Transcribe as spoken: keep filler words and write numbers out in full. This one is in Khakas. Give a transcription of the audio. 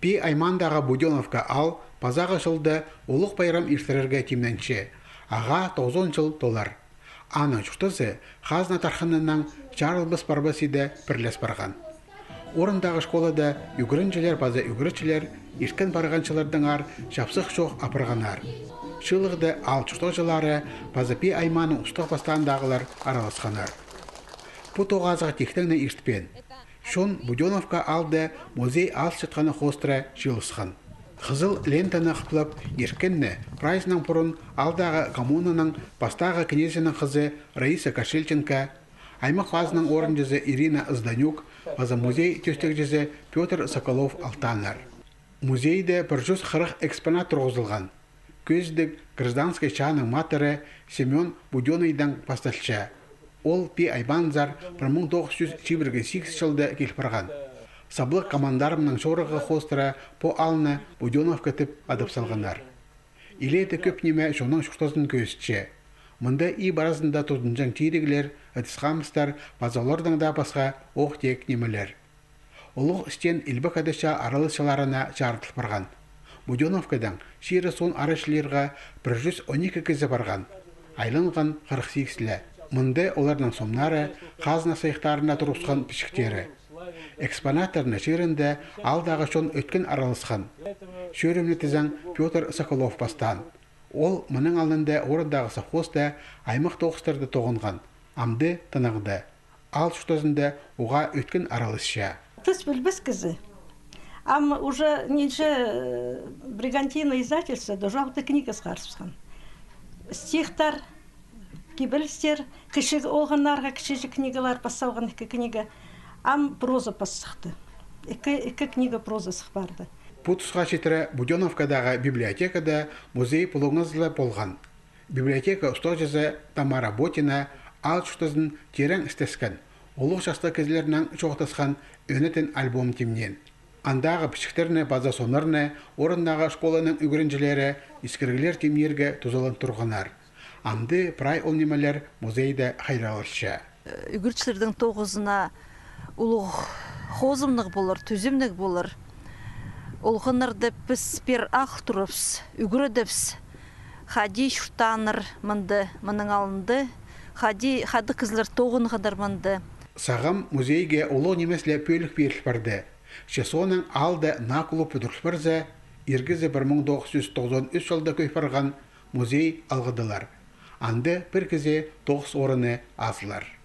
Пии аймаандағы Будёновка аал пазағы чылда улуғ пайрам иртірерге тимненче. Ағаа тоғызон чыл толар. Аның чуртазы хазна тархынының чарылбас парбазы иде пірлес парған. Орындағы школада ӱгренҷілер паза ӱгретчілер ирткен парған чыллардаңар чапсых чоох апарғаннар. Чыылығда аал чуртағҷылары паза Пии аймааның устағ-пастаандағылар араласханнар. Пу тоғазығ тиктең не иртпеен. Чон Будёновка аалда музей алчатханы хоостыра чыылысхан. Хызыл лентаны хыплап ирткеннер прайзынаң пурун аалдағы коммунаның пастағы кнезінің хызы Раиса Кошельченко, аймах пазының орынҷызы Ирина Зданюк паза музей тӧстегҷізі Пётр Соколов алтааннар. Музейде пір чӱс хырых экспонат турғызылған. Кӧзідіг гражданскай чааның матыры Семён Будённыйдаң пасталча. Ол Пии аймаанзар пір муң тоғыс чӱс чибіргі сигіс чылда кил парған. Саблығ командарымның чорығы хоостыра пу аалны Будёновка тіп адап салғаннар. Илееде кӧп ниме чонның чуртазын кӧзітче. Мында иб аразында тудынҷаң тиріглер, ыдыс-хамыстар паза олардаң даа пасха оох-теек нимелер. Улуғ стен Илбек Ада чаа араласчыларына чарыдыл парған. Будёновкадаң чирі соон арачылирға пір чӱс он ікі кізі парған, айланған хырых сигіс ле. Мында оларның сомнары, хазна сыйыхтарына турғысхан пічіктері. Экспонаттарны чирінде аалдағы чон ӧткін араласхан. Чӧрімні тізең Пётр Соколов пастаан. Ол мының алнында орындағы совхозта аймах тоғыстарда тоғынған, амды тынағда. Аал чуртазында уғаа ӧткін араласча. Тыс пілбес кізі. Ам уже нинҷе, э, «Бригантина» издательствода уже алты книга сығарыбысхан. Стихтар, кибелістер, кічіг олғаннарға кічіҷек книгалар пас салған, ікі книга. Ам проза пас сыхты. Ікі, ікі книга проза сых парды. Пу тусха читіре Будёновкадағы библиотекада музей пулуңазы ла полған. Библиотека устағҷызы Тамара Ботина аал чуртазын тирең істескен, улуғ частығ кізілернең чоохтасхан ӧнетін альбом тимнеен. Андағы пічіктерні паза сомнарны орындағы школаның ӱгренҷілері искіріглер тимнирге тузалан турғаннар. Амды прай ол нимелер музейде хайралласча. Ӱгретчілернің тоғызына улуғ хозымнығ полар, тӱзімнігҷе полар. Олғаннарны піс пеер ағыл турабыс, ӱгредібіс. Хайди чуртааннар мында, мының алнында, хайди хада кізілер тоғынғаннар мында. Сағам музейге улуғ нимес ле пӧлік пиріл парды. Че соонаң аалда наа клуб пӱдіріл парза, ир кізі пір муң тоғыс чӱс тоғызон ӱс чылда кӧй парған, музей алғыдылар. Анда пір кізі тоғыс орыны азылар.